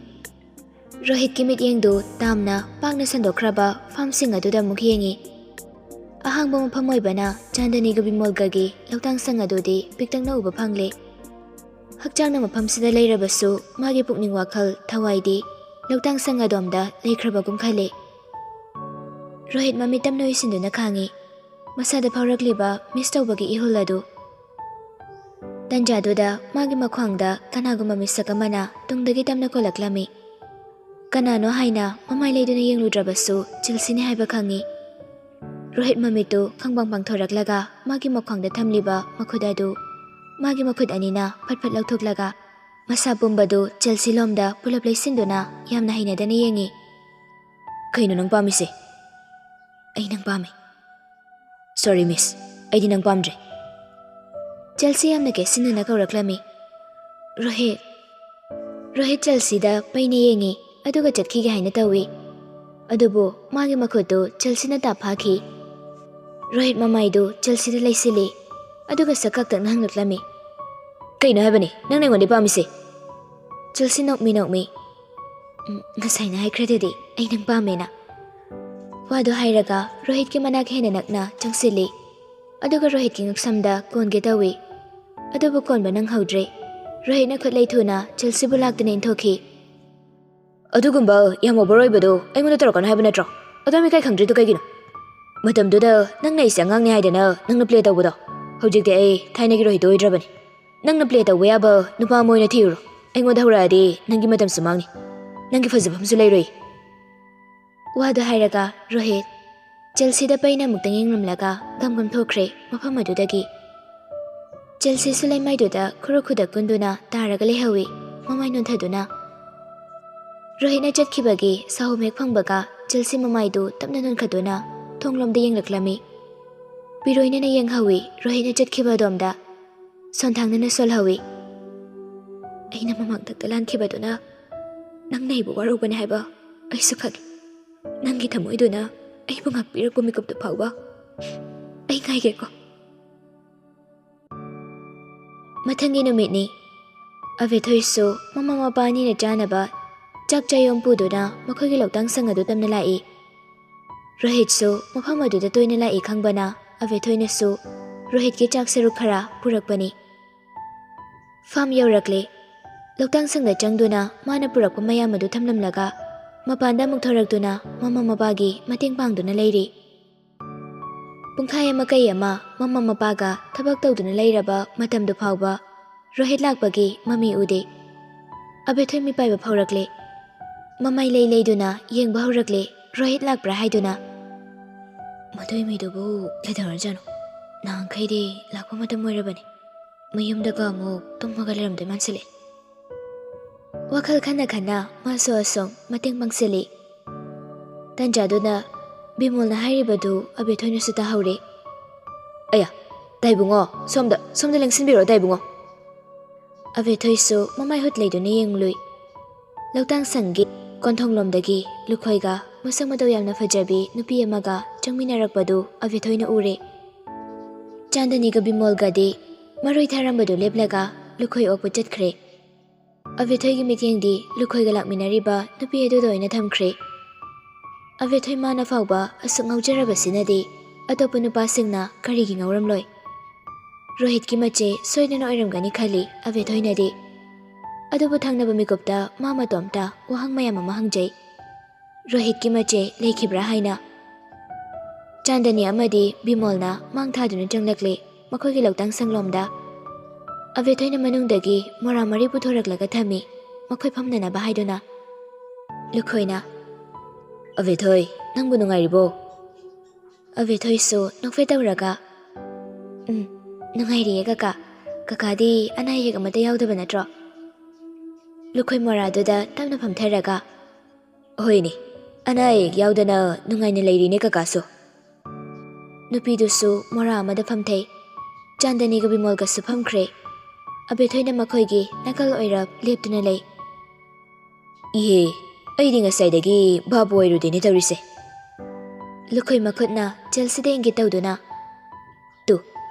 ꯔꯣꯍꯤꯠꯀꯤ ꯃꯤꯠꯌꯦꯡꯗꯨ ꯇꯥꯝꯅ ꯄꯥꯛꯅ ꯁꯟꯗꯣꯛꯈ꯭ꯔꯕ ꯐꯥꯔꯝꯁꯤꯡ ꯑꯗꯨꯗ ꯑꯃꯨꯛ ꯌꯦꯡꯉꯤ꯫ ꯑꯍꯥꯡꯕ ꯃꯐꯝ ꯑꯣꯏꯕꯅ ꯆꯥꯟꯗꯅꯤꯒ ꯕꯤꯃꯣꯜꯒꯒꯤ ꯂꯧꯇꯥꯡꯁꯪ ꯑꯗꯨꯗꯤ ꯄꯤꯛꯇꯛꯅ ꯎꯕ ꯐꯪꯂꯦ꯫ ꯍꯛꯆꯥꯡꯅ ꯃꯐꯝꯁꯤꯗ ꯂꯩꯔꯕꯁꯨ ꯃꯥꯒꯤ ꯄꯨꯛꯅꯤꯡ ꯋꯥꯈꯜ ꯊꯋꯥꯏꯗꯤ ꯂꯧꯇꯥꯡꯁꯪ ꯑꯗꯣꯝꯗ ꯂꯩꯈ꯭ꯔꯕꯒꯨꯝ ꯈꯜꯂꯦ꯫ ꯔꯣꯍꯤꯠ ꯃꯃꯤꯠ ꯇꯝꯅ ꯎꯏꯁꯤꯟꯗꯨꯅ ꯈꯥꯡꯉꯤ꯫ ꯃꯁꯥꯗ ꯐꯥꯎꯔꯛꯂꯤꯕ ꯃꯤꯁ ꯇꯧꯕꯒꯤ ꯏꯍꯨꯜ ꯑꯗꯨ꯫ ꯇꯟꯖꯥꯗꯨꯗ ꯃꯥꯒꯤ ꯃꯈ꯭ꯋꯥꯡꯗ ꯀꯅꯥꯒꯨꯝꯕ ꯃꯤꯁꯛ ꯑꯃꯅ ꯇꯨꯡꯗꯒꯤ ꯇꯞꯅ ꯀꯣꯜꯂꯛꯂꯝꯃꯤ꯫ ꯀꯅꯥꯅꯣ ꯍꯥꯏꯅ ꯃꯃꯥꯏ ꯂꯩꯗꯨꯅ ꯌꯦꯡꯂꯨꯗ꯭ꯔꯕꯁꯨ ꯆꯦꯜꯁꯤꯅꯤ ꯍꯥꯏꯕ ꯈꯪꯉꯤ꯫ ꯔꯣꯍꯤꯠ ꯃꯃꯤꯠꯇꯨ ꯈꯪꯕꯪ ꯄꯥꯡꯊꯣꯔꯛꯂꯒ ꯃꯥꯒꯤ ꯃꯈ꯭ꯋꯥꯡꯗ ꯊꯝꯂꯤꯕ ꯃꯈꯨꯠ ꯑꯗꯨ ꯃꯥꯒꯤ ꯃꯈꯨꯠ ꯑꯅꯤꯅ ꯐꯠ ꯐꯠ ꯂꯧꯊꯣꯛꯂꯒ ꯃꯁꯥ ꯄꯨꯝꯕꯗꯨ ꯆꯦꯜꯁꯤ ꯂꯣꯝꯗ ꯄꯨꯂꯞ ꯂꯩꯁꯤꯟꯗꯨꯅ ꯌꯥꯝꯅ ꯍꯩꯅꯗꯅ ꯌꯦꯡꯉꯤ꯫ "ꯀꯩꯅꯣ ꯅꯪ ꯄꯥꯝꯃꯤꯁꯦ?" "ꯑꯩ ꯅꯪ ꯄꯥꯝꯃꯦ꯫" "ꯁꯣꯔꯤ ꯃꯤꯁ, ꯑꯩꯗꯤ ꯅꯪ ꯄꯥꯝꯗ꯭ꯔꯦ꯫" ꯆꯦꯜꯁꯤ ꯌꯥꯝꯅ ꯀꯦꯠꯁꯤꯟꯅꯅ ꯀꯧꯔꯛꯂꯝꯃꯤ꯫ ꯔꯣꯍꯤꯠ꯫ ꯔꯣꯍꯤꯠ ꯆꯦꯜꯁꯤꯗ ꯄꯩꯅ ꯌꯦꯡꯉꯤ, ꯑꯗꯨꯒ ꯆꯠꯈꯤꯒꯦ ꯍꯥꯏꯅ ꯇꯧꯏ꯫ ꯑꯗꯨꯕꯨ ꯃꯥꯒꯤ ꯃꯈꯨꯠꯇꯨ ꯆꯦꯜꯁꯤꯅ ꯇꯥꯞ ꯐꯥꯈꯤ꯫ ꯔꯣꯍꯤꯠ ꯃꯃꯥꯏꯗꯨ ꯆꯦꯜꯁꯤꯗ ꯂꯩꯁꯤꯜꯂꯤ, ꯑꯗꯨꯒ ꯁꯛ ꯀꯥꯛꯇꯛꯅ ꯍꯪꯂꯛꯂꯝꯃꯤ꯫ "ꯀꯩꯅꯣ ꯍꯥꯏꯕꯅꯤ ꯅꯪꯅ ꯑꯩꯉꯣꯟꯗ ꯄꯥꯝꯃꯤꯁꯦ?" ꯆꯦꯜꯁꯤ ꯅꯣꯛꯃꯤ ꯅꯣꯛꯃꯤ꯫ "ꯎꯝ, ꯉꯁꯥꯏꯅ ꯍꯥꯏꯈ꯭ꯔꯗꯨꯗꯤ ꯑꯩ ꯅꯪ ꯄꯥꯝꯃꯦꯅ꯫" ꯋꯥꯗꯨ ꯍꯥꯏꯔꯒ ꯔꯣꯍꯤꯠꯀꯤ ꯃꯅꯥꯛ ꯍꯦꯟꯅ ꯅꯛꯅ ꯆꯪꯁꯤꯜꯂꯤ꯫ ꯑꯗꯨꯒ ꯔꯣꯍꯤꯠꯀꯤ ꯉꯛꯁꯝꯗ ꯀꯣꯟꯒꯦ ꯇꯧꯏ꯫ ꯑꯗꯨꯕꯨ ꯀꯣꯟꯕ ꯅꯪꯍꯧꯗ꯭ꯔꯦ꯫ ꯔꯣꯍꯤꯠꯅ ꯈꯨꯠꯂꯩ ꯊꯨꯅ ꯆꯦꯜꯁꯤꯕꯨ ꯂꯥꯛꯇꯨꯅ ꯏꯟꯊꯣꯛꯈꯤ꯫ "ꯑꯗꯨꯒꯨꯝꯕ ꯌꯥꯝ ꯑꯣꯚꯔ ꯑꯣꯏꯕꯗꯣ ꯑꯩꯉꯣꯟꯗ ꯇꯧꯔꯛꯀꯅꯨ ꯍꯥꯏꯕ ꯅꯠꯇ꯭ꯔꯣ? ꯑꯗꯨꯝ ꯏꯀꯥꯏ ꯈꯪꯗ꯭ꯔꯤꯗꯣ ꯀꯩꯒꯤꯅꯣ? ꯃꯇꯝꯗꯨꯗ ꯅꯪꯅ ꯑꯩꯁꯦ ꯑꯉꯥꯡꯅꯦ ꯍꯥꯏꯗꯅ ꯅꯪꯅ ꯄ꯭ꯂꯦ ꯇꯧꯕꯗꯣ, ꯍꯧꯖꯤꯛꯇꯤ ꯑꯩ ꯊꯥꯏꯅꯒꯤ ꯔꯣꯍꯤꯠꯇꯣ ꯑꯣꯏꯗ꯭ꯔꯕꯅꯤ꯫ ꯅꯪꯅ ꯄ꯭ꯂꯦ ꯇꯧꯕ ꯌꯥꯕ ꯅꯨꯄꯥ ꯑꯃ ꯑꯣꯏꯅ ꯊꯤꯔꯨꯔꯣ꯫ ꯑꯩꯉꯣꯟꯗ ꯍꯧꯔꯛꯑꯗꯤ ꯅꯪꯒꯤ ꯃꯇꯝꯁꯨ ꯃꯥꯡꯅꯤ, ꯅꯪꯒꯤ ꯐꯖꯐꯝꯁꯨ ꯂꯩꯔꯣꯏ꯫" ꯋꯥꯗꯨ ꯍꯥꯏꯔꯒ ꯔꯣꯍꯤꯠ ꯆꯦꯜꯁꯤꯗ ꯄꯩꯅ ꯑꯃꯨꯛꯇꯪ ꯌꯦꯡꯂꯝꯂꯒ ꯒꯝ ꯒꯝ ꯊꯣꯛꯈ꯭ꯔꯦ ꯃꯐꯝ ꯑꯗꯨꯗꯒꯤ꯫ ꯆꯦꯜꯁꯤꯁꯨ ꯂꯩꯃꯥꯏꯗꯨꯗ ꯈꯨꯔꯨ ꯈꯨꯗꯛ ꯀꯨꯟꯗꯨꯅ ꯇꯥꯔꯒ ꯂꯩꯍꯧꯏ, ꯃꯃꯥꯏ ꯅꯣꯟꯊꯗꯨꯅ꯫ ꯔꯣꯍꯤꯠꯅ ꯆꯠꯈꯤꯕꯒꯤ ꯁꯥꯍꯨꯝ ꯍꯦꯛ ꯐꯪꯕꯒ ꯖꯤꯜꯁꯤ ꯃꯃꯥꯏꯗꯨ ꯇꯞꯅ ꯅꯣꯟꯈꯠꯇꯨꯅ ꯊꯣꯡꯂꯣꯝꯗ ꯌꯦꯡꯂꯛꯂꯝꯃꯤ꯫ ꯕꯤꯔꯣꯏꯅꯅ ꯌꯦꯡꯍꯧꯏ ꯔꯣꯍꯤꯠꯅ ꯆꯠꯈꯤꯕ ꯑꯗꯣꯝꯗ꯫ ꯁꯣꯟꯊꯥꯡꯅꯅ ꯁꯣꯜꯍꯧꯏ꯫ "ꯑꯩꯅ ꯃꯃꯥꯡꯊꯛꯇ ꯂꯥꯟꯈꯤꯕꯗꯨꯅ ꯅꯪꯅ ꯑꯩꯕꯨ ꯋꯥꯔꯧꯕꯅꯤ ꯍꯥꯏꯕ ꯑꯩꯁꯨ ꯈꯪꯏ꯫ ꯅꯪꯒꯤ ꯊꯃꯣꯏꯗꯨꯅ ꯑꯩꯕꯨ ꯉꯥꯛꯄꯤꯔꯛꯄ ꯃꯤꯀꯨꯞꯇꯨ ꯐꯥꯎꯕ ꯑꯩ ꯉꯥꯏꯒꯦꯀꯣ꯫" ꯃꯊꯪꯒꯤ ꯅꯨꯃꯤꯠꯅꯤ꯫ ꯑꯕꯦꯊꯣꯏꯁꯨ ꯃꯃꯥ ꯃꯄꯥ ꯑꯅꯤꯅ ꯆꯥꯅꯕ ꯆꯥꯛ ꯆꯥꯌꯣꯝ ꯄꯨꯗꯨꯅ ꯃꯈꯣꯏꯒꯤ ꯂꯧꯇꯥꯡ ꯁꯪ ꯑꯗꯨ ꯇꯝꯅ ꯂꯥꯛꯏ꯫ ꯔꯣꯍꯤꯠꯁꯨ ꯃꯐꯝ ꯑꯗꯨꯗ ꯇꯣꯏꯅ ꯂꯥꯛꯏ ꯈꯪꯕꯅ ꯑꯕꯦꯊꯣꯏꯅꯁꯨ ꯔꯣꯍꯤꯠꯀꯤ ꯆꯥꯛ ꯁꯔꯨꯛ ꯈꯔ ꯄꯨꯔꯛꯄꯅꯤ꯫ ꯐꯥꯝ ꯌꯧꯔꯛꯂꯦ꯫ ꯂꯧꯇꯥꯡ ꯁꯪꯗ ꯆꯪꯗꯨꯅ ꯃꯥꯅ ꯄꯨꯔꯛꯄ ꯃꯌꯥꯝ ꯑꯗꯨ ꯊꯝꯂꯝꯂꯒ ꯃꯄꯥꯟꯗ ꯑꯃꯨꯛ ꯊꯣꯔꯛꯇꯨꯅ ꯃꯃꯥ ꯃꯄꯥꯒꯤ ꯃꯇꯦꯡ ꯄꯥꯡꯗꯨꯅ ꯂꯩꯔꯤ꯫ ꯄꯨꯡꯈꯥꯏ ꯑꯃ ꯀꯩ ꯑꯃ ꯃꯃꯥ ꯃꯄꯥꯒ ꯊꯕꯛ ꯇꯧꯗꯨꯅ ꯂꯩꯔꯕ ꯃꯇꯝꯗꯨ ꯐꯥꯎꯕ ꯔꯣꯍꯤꯠ ꯂꯥꯛꯄꯒꯤ ꯃꯃꯤ ꯎꯗꯦ꯫ ꯑꯕꯦꯊꯣꯏ ꯃꯤꯄꯥꯏꯕ ꯐꯥꯎꯔꯛꯂꯦ꯫ ꯃꯃꯥꯏ ꯂꯩ ꯂꯩꯗꯨꯅ ꯌꯦꯡꯕ ꯍꯧꯔꯛꯂꯦ, ꯔꯣꯍꯤꯠ ꯂꯥꯛꯄ꯭ꯔꯥ ꯍꯥꯏꯗꯨꯅ꯫ "ꯃꯗꯨꯏ ꯃꯤꯗꯨꯕꯨ ꯀꯩꯗꯧꯔꯖꯥꯠꯅꯣ? ꯅꯍꯥꯟꯈꯩꯗꯤ ꯂꯥꯛꯄ ꯃꯇꯝ ꯑꯣꯏꯔꯕꯅꯤ꯫ ꯃꯌꯨꯝꯗꯒ ꯑꯃꯨꯛ ꯇꯨꯝꯃꯒ ꯂꯩꯔꯝꯗꯣꯏ ꯃꯥꯟꯁꯤꯜꯂꯦ꯫" ꯋꯥꯈꯜ ꯈꯟꯅ ꯈꯟꯅ ꯃꯥꯁꯨ ꯑꯁꯨꯝ ꯃꯇꯦꯡ ꯄꯥꯡꯁꯤꯜꯂꯤ꯫ ꯇꯟꯖꯥꯗꯨꯗ ꯕꯤꯃꯣꯜꯅ ꯍꯥꯏꯔꯤꯕꯗꯨ ꯑꯕꯦꯊꯣꯏꯅꯁꯨ ꯇꯥꯍꯧꯔꯦ꯫ "ꯑꯌꯥ, ꯗꯥꯏꯕꯨꯡꯉꯣ, ꯁꯣꯝꯗ, ꯁꯣꯝꯗ ꯂꯦꯡꯁꯤꯟꯕꯤꯔꯣ, ꯗꯥꯏꯕꯨꯡꯉꯣ꯫" ꯑꯕꯦꯊꯣꯏꯁꯨ ꯃꯃꯥꯏ ꯍꯨꯠ ꯂꯩꯗꯨꯅ ꯌꯦꯡꯂꯨꯏ꯫ ꯂꯧꯇꯥꯡ ꯁꯪꯒꯤ ꯀꯣꯟꯊꯣꯡꯂꯣꯝꯗꯒꯤ ꯂꯨꯈꯣꯏꯒ ꯃꯁꯛ ꯃꯇꯧ ꯌꯥꯝꯅ ꯐꯖꯕꯤ ꯅꯨꯄꯤ ꯑꯃꯒ ꯆꯪꯃꯤꯟꯅꯔꯛꯄꯗꯨ ꯑꯕꯦꯊꯣꯏꯅ ꯎꯔꯦ꯫ ꯆꯥꯟꯗꯅꯤꯒ ꯕꯤꯃꯣꯜꯒꯗꯤ ꯃꯔꯣꯏ ꯊꯥꯔꯝꯕꯗꯨ ꯂꯦꯞꯂꯒ ꯂꯨꯈꯣꯏ ꯑꯣꯛꯄ ꯆꯠꯈ꯭ꯔꯦ꯫ ꯑꯕꯦꯊꯣꯏꯒꯤ ꯃꯤꯠꯌꯦꯡꯗꯤ ꯂꯨꯈꯣꯏꯒ ꯂꯥꯛꯃꯤꯟꯅꯔꯤꯕ ꯅꯨꯄꯤ ꯑꯗꯨꯗ ꯑꯣꯏꯅ ꯊꯝꯈ꯭ꯔꯦ꯫ ꯑꯕꯦꯊꯣꯏ ꯃꯥꯅ ꯐꯥꯎꯕ ꯑꯁꯨꯛ ꯉꯥꯎꯖꯔꯕꯁꯤꯅꯗꯤ ꯑꯇꯣꯞꯄ ꯅꯨꯄꯥꯁꯤꯡꯅ ꯀꯔꯤꯒꯤ ꯉꯥꯎꯔꯝꯂꯣꯏ? ꯔꯣꯍꯤꯠꯀꯤ ꯃꯆꯦ ꯁꯣꯏꯗꯅ ꯑꯣꯏꯔꯝꯒꯅꯤ ꯈꯜꯂꯤ ꯑꯕꯦꯊꯣꯏꯅꯗꯤ꯫ ꯑꯗꯨꯕꯨ ꯊꯪꯅꯕ ꯃꯤꯀꯨꯞꯇ ꯃꯥ ꯃꯇꯣꯝꯇ ꯋꯥꯍꯪ ꯃꯌꯥꯝ ꯑꯃ ꯍꯪꯖꯩ꯫ ꯔꯣꯍꯤꯠꯀꯤ ꯃꯆꯦ ꯂꯩꯈꯤꯕ꯭ꯔꯥ ꯍꯥꯏꯅ꯫ ꯆꯥꯟꯗꯅꯤ ꯑꯃꯗꯤ ꯕꯤꯃꯣꯜꯅ ꯃꯥꯡ ꯊꯥꯗꯨꯅ ꯆꯪꯂꯛꯂꯦ ꯃꯈꯣꯏꯒꯤ ꯂꯧꯇꯥꯡ ꯁꯪꯂꯣꯝꯗ꯫ ꯑꯕꯦꯊꯣꯏꯅ ꯃꯅꯨꯡꯗꯒꯤ ꯃꯣꯔꯥ ꯃꯔꯤ ꯄꯨꯊꯣꯔꯛꯂꯒ ꯊꯝꯃꯤ, ꯃꯈꯣꯏ ꯐꯝꯅꯅꯕ ꯍꯥꯏꯗꯨꯅ꯫ ꯂꯨꯈꯣꯏꯅ, "ꯑꯕꯦꯊꯣꯏ, ꯅꯪꯕꯨ ꯅꯨꯡꯉꯥꯏꯔꯤꯕꯣ?" ꯑꯕꯦꯊꯣꯏꯁꯨ ꯅꯣꯛꯐꯦꯠ ꯇꯧꯔꯒ, "ꯎꯝ, ꯅꯨꯡꯉꯥꯏꯔꯤꯌꯦ ꯀꯀꯥ꯫ ꯀꯀꯥꯗꯤ ꯑꯅꯥ ꯑꯌꯦꯛ ꯑꯃꯠꯇ ꯌꯥꯎꯗꯕ ꯅꯠꯇ꯭ꯔꯣ?" ꯂꯨꯈꯣꯏ ꯃꯣꯔꯥꯗꯨꯗ ꯇꯞꯅ ꯐꯝꯊꯔꯒ, "ꯍꯣꯏꯅꯦ, ꯑꯅꯥ ꯑꯌꯦꯛ ꯌꯥꯎꯗꯅ ꯅꯨꯡꯉꯥꯏꯅ ꯂꯩꯔꯤꯅꯦ ꯀꯀꯥꯁꯨ꯫" ꯅꯨꯄꯤꯗꯨꯁꯨ ꯃꯣꯔꯥ ꯑꯃꯗ ꯐꯝꯊꯩ꯫ ꯆꯥꯟꯗꯅꯤꯒ ꯕꯤꯃꯣꯜꯒꯁꯨ ꯐꯝꯈ꯭ꯔꯦ꯫ ꯑꯕꯦꯊꯣꯏꯅ ꯃꯈꯣꯏꯒꯤ ꯅꯥꯀꯜ ꯑꯣꯏꯔꯞ ꯂꯦꯞꯇꯨꯅ ꯂꯩ꯫ "ꯏꯍꯦ, ꯑꯩꯗꯤ ꯉꯁꯥꯏꯗꯒꯤ ꯚꯥꯞ ꯑꯣꯏꯔꯨꯗꯦꯅꯦ ꯇꯧꯔꯤꯁꯦ꯫" ꯂꯨꯈꯣꯏ ꯃꯈꯨꯠꯅ ꯆꯦꯜꯁꯤꯗ ꯏꯪꯒꯤꯠ ꯇꯧꯗꯨꯅ, "ꯇꯨ,